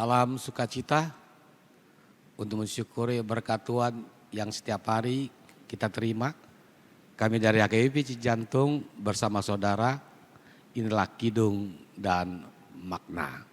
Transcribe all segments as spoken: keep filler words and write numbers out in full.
Salam sukacita untuk mensyukuri berkat Tuhan yang setiap hari kita terima. Kami dari H K B P Cijantung bersama saudara, inilah kidung dan makna.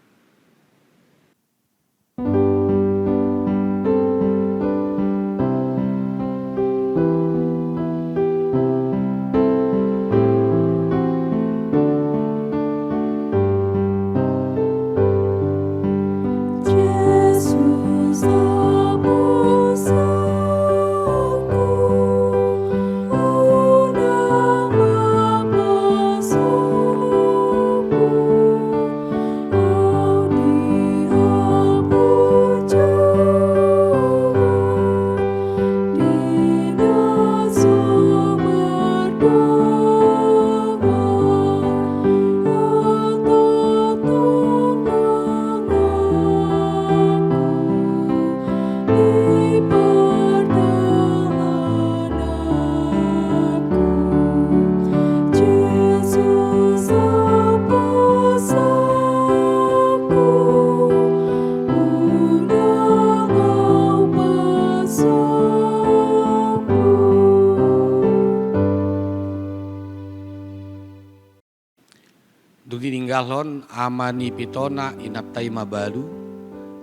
Dung tininggalhon ama ni pitona inanta i mabalu,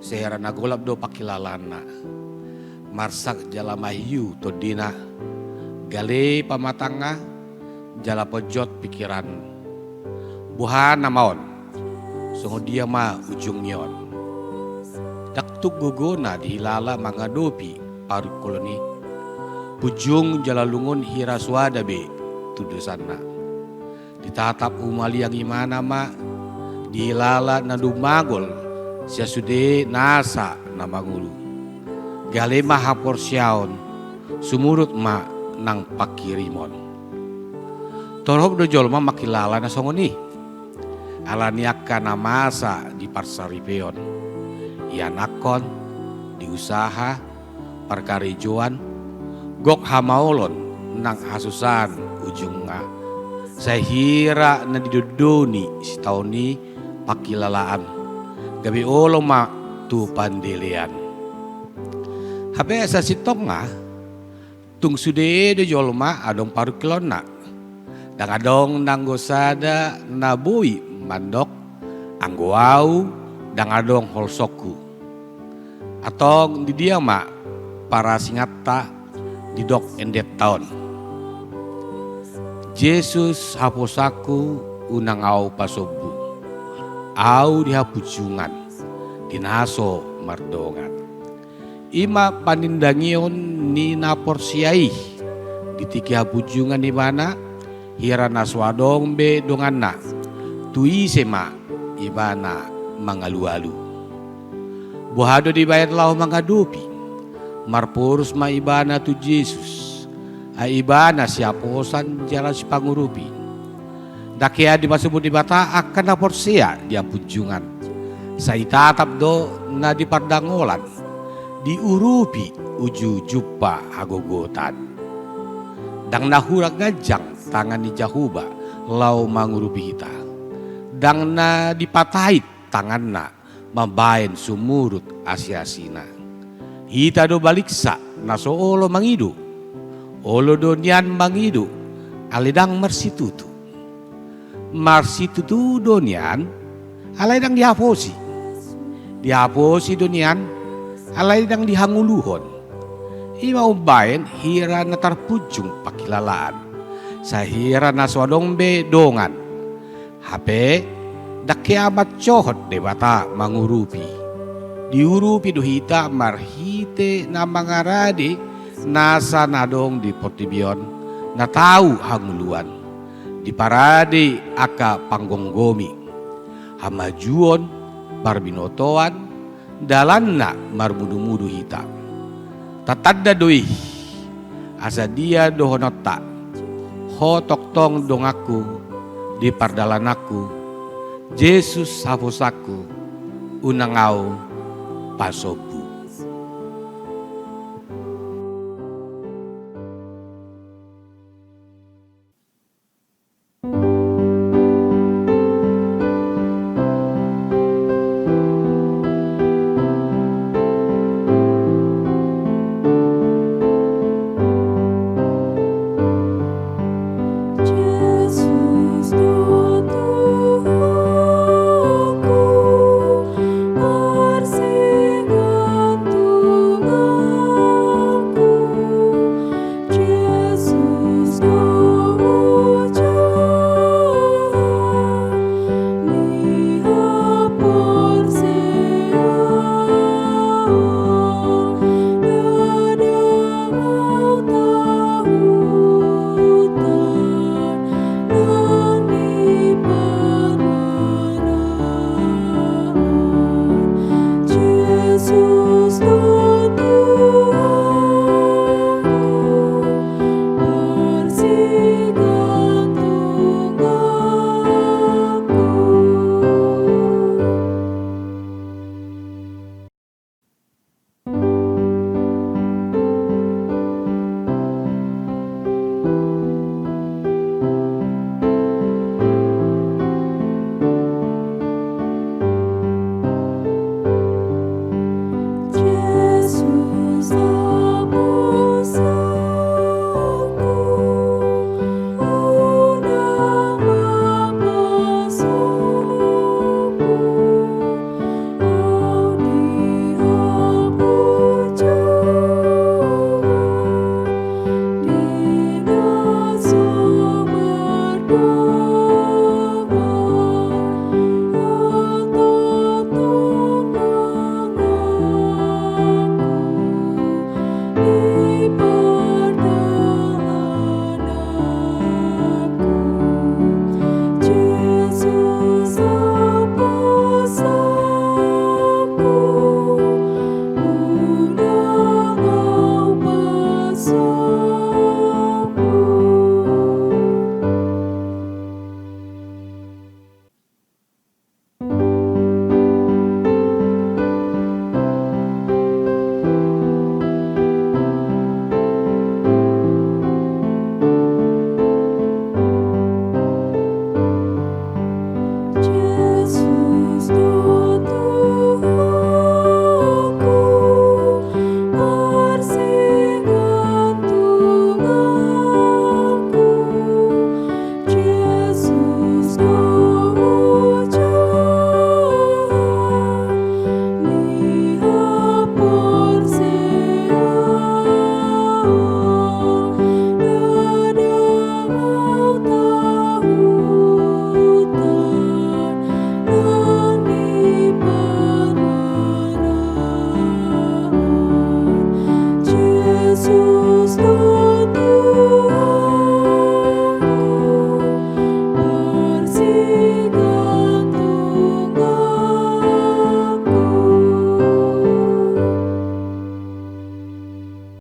sai hira na golap do pangkilalaanna. Marsak jala mahiu tondina, gale pamatangna, jala ponjot pingkiran. Boha nama on? Songon dia ma ujungni on? Ndang tung gogona dihilala mangadopi parungkilon i. Punjung jala lungun hira so ada be tu dosanna. Ditatap humaliang ibana ma, dihilala na dumagol sian sude nasa na mangolu. Gale ma haporseaon, sumurut ma nang pangkirimon. Torop do jolma mangkilala na songon i. Ala ni angka na masa di parsaripeon, ianakhon, di usaha, parkarejoan, gok hamaolon nang hasusaan ujungna. Sai hira na didondoni sitaon i pangkilalaan, gabe olo ma tu pandelean. Hape sasintongna, tung sude do jolma adong parungkilonna. Ndang adong nanggo sada na boi mandok, anggo au ndang adong holsongku. Antong di dia ma parasinganta didok endenta on? Jesus haposanku, unang au pasombu. Au di hapunjungan, di na so mardongan. I ma panindangion ni na porsea i. Di tingki hapunjungan ibana, hira na so adong be donganna, tu ise ma ibana mangalualu? Boha do dibaen laho mangadopi? Marporus ma ibana tu Jesus, ai ibana sihaposan jala sipangurupi. Ndang hea dipasombu Debata angka na porsea di hapunjungan. Sai itatap do na di pardangolan, diurupi uju jumpa hagogotan. Ndang na hurang ganjang tangan ni Jahowa laho mangurupi hita. Ndang na dipatait tanganna mambaen sumurut asiasina. Hita do baliksa na so olo mangido. Olo do nian mangido, alai ndang marsitutu. Marsitutu do nian, alai ndang dihaposi. Dihaposi do nian, alai ndang dihangoluhon. I ma umbaen hira na tarpunjung pangkilalaan, sai hira na so adong be dongan. Hape ndang hea mansohot Debata mangurupi. Diurupi do hita marhite na mangarade nasa na adong di portibi on, na tau hangoluan. Diparade angka panggomgomi, hamajuon, parbinotoan, dalanna marmudumudu hita. Tatanda do i, asa dia dohononta, ho tongtong donganku di pardalananku, Jesus haposanku, unang au pasombu.